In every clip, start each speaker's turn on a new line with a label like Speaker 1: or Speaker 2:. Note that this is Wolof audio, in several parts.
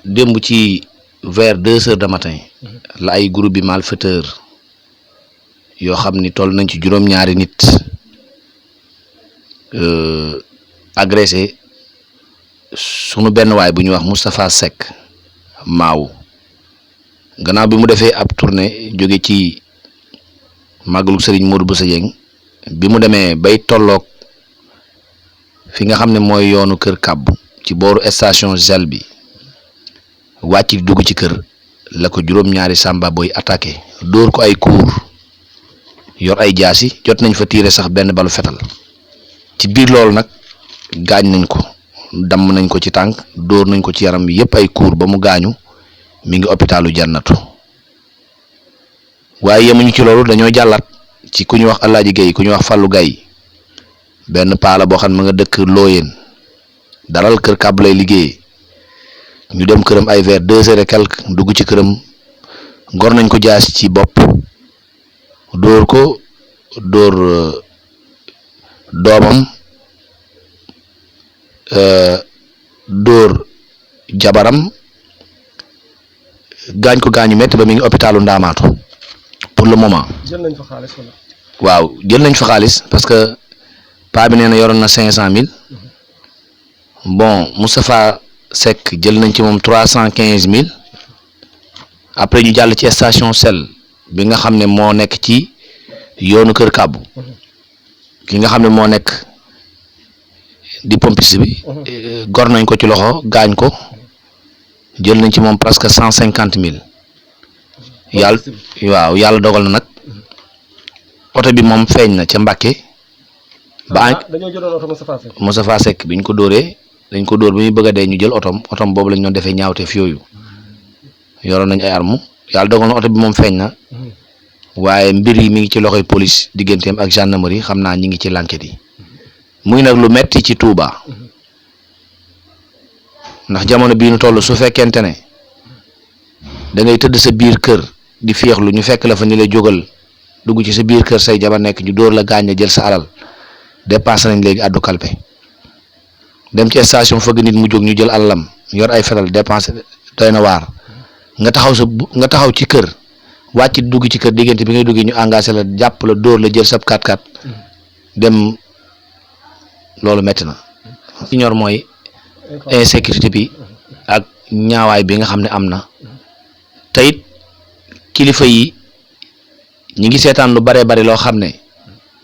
Speaker 1: démb ci vers 2 heures de matin la ay groupe bi malfaiteur yoo xam ni toll nañ ci juróom-ñaari nit agressé sunu benn waay bu ñuy wax Moustapha Seck maaw gannaaw bi mu defee ab tournée jóge ci màggalu Serigne Modou Bousso Dieng bi mu demee bay tolloog fi nga xam ne mooy yoonu kër kàbbu ci booru station gel bi wàcc dugg ci kër la ko juróom-ñaari samba boy attaqué dóor ko ay kuur yor ay jaasi jot nañ fa tiire sax benn balu fetal ci biir loolu nag gaañ nañ ko damm nañ ko ci tànk dóor nañ ko ci yaram bi yépp ay kuur ba mu gaañu mi ngi hôpitalu Jannatu waaye yemuñu ci loolu dañoo jàllaat ci ku ñu wax Alaaji Gay ku ñu wax Fallou Gay benn paala boo xam ne nga dëkk Looyeen dalal kër kàbb lay liggéeyee ñu dem këram ay vers 2 heures et quelque dugg ci këram gor nañ ko jaas ci bopp dóor ko dóor doomam dóor jabaram gaañ ko gaañu metti ba mi ngi hôpitalu Ndaamaatu pour le moment.
Speaker 2: jël nañ fa xaalis wala.
Speaker 1: waaw jël nañ fa xaalis parce que paa bi nee na yoroon na 500,000 bon Moustapha Seck jël nañ ci moom 315,000 après ñu jàll ci station sel bi nga xam ne moo nekk ci yoonu kër kàbbu ki nga xam ne moo nekk di pompiste bi gor nañ ko ci loxo gaañ ko jël nañ ci moom presque 150,000 yàlla waaw yàlla dogal na nag oto bi moom feeñ na ca Mbàkke ba
Speaker 2: dañoo jëloon oto
Speaker 1: Moustapha Seck biñ ko dóoree dañ ko dóor bi muy bëgg a dee ñu jël otom boobu lañ doon defee ñaawteef yooyu yoroon nañ ay armes yàlla dogal na oto bi moom feeñ na waaye mbir yi mi ngi ci loxoy police digganteem ak gendarmerie xam naa ñi ngi ci l'enquête yi muy nag lu metti ci Touba ndax jamono bii nu toll su fekkente ne da ngay tëdd sa biir kër di féexlu ñu fekk la fa ni la jógal dugg ci sa biir kër say jabar nekk ñu dóor la gaañ la jël sa alal dépassé nañ léegi addu kalpe dem ci station fëgg nit mu jóg ñu jël alalam yor ay fetal dépensé doy na waar nga taxaw ci kër wàcc dugg ci kër diggante bi ngay duggee ñu engagé la jàpp la dóor la jël sab 4x4 dem loolu metti na ci ñor mooy insécurité bi ak ñaawaay bi nga xam ne am na te it kilifa yi ñi ngi seetaan lu bare bari loo xam ne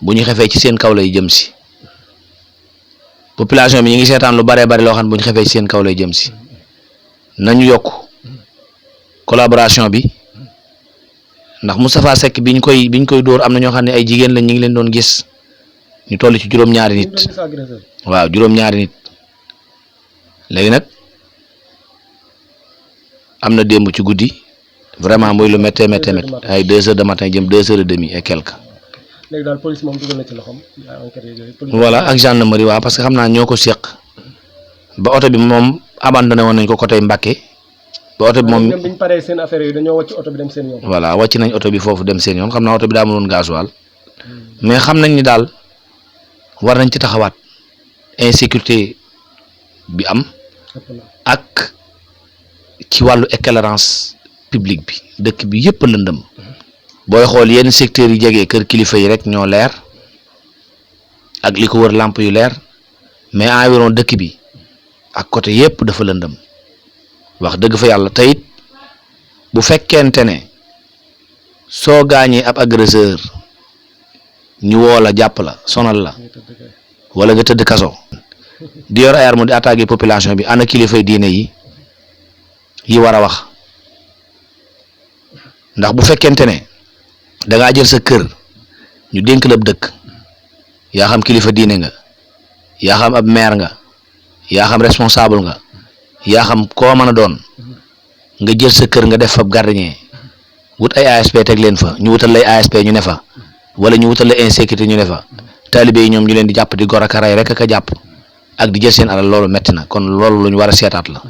Speaker 1: bu ñu xefee ci seen kaw lay jëm si population bi ñi ngi seetaan lu bare bari loo xam ne bu ñu xefee ci seen kaw lay jëm si nañu yokk collaboration bi ndax Moustapha Seck biñ koy dóor am na ñoo xam ne ay jigéen lañ ñu ngi leen doon gis ñu toll ci juróom-ñaari nit waaw juróom-ñaari nit léegi nag am na démb ci guddi vraiment muy lu méttee ay 2 heures de matin jëm 2 heures et demie et quelque.
Speaker 2: léegi daal police moom dugal na ci loxoom.
Speaker 1: voilà ak gendarmerie waaw parce que xam naa ñoo ko seq ba oto bi moom abandonné woon nañ ko côté Mbacké ba oto bi moom
Speaker 2: bi ñu paree seen affaire yi dañoo wàcc oto bi dem seen yoon.
Speaker 1: voilà wàcc nañ oto bi foofu dem seen yoon xam naa oto bi daa mënoon gasoil mais xam nañ ni daal war nañ ci taxawaat insécurité bi am ak ci wàllu éclairance publique bi dëkk bi yëpp lëndëm booy xool yenn secteurs yi jege kër kilifa yi rek ñoo leer ak li ko wër lamp yu leer mais environ dëkk bi ak côté yëpp dafa lëndëm wax dëgg fa yàlla teyit bu fekkente ne soo gaañee ab agresseur ñu woo la jàpp la sonal la wala nga tëdd kaso di yor ay arme di attaquer population bi ana kilifay diine yi war a wax ndax bu fekkente ne da ngaa jël sa kër ñu dénk la dëkk yaa xam kilifa diine nga yaa xam ab maire nga yaa xam responsable nga yaa xam koo mën a doon nga jël sa kër nga def fa gardien wut ay ASP teg leen fa ñu wutal lay ASP ñu ne fa wala ñu wutal la insécurité ñu ne fa taalibe yi ñoom ñu leen di jàpp di gor ak a rey rek ak a jàpp ak di jël seen alal loolu metti na kon loolu lu ñu war a seetaat la.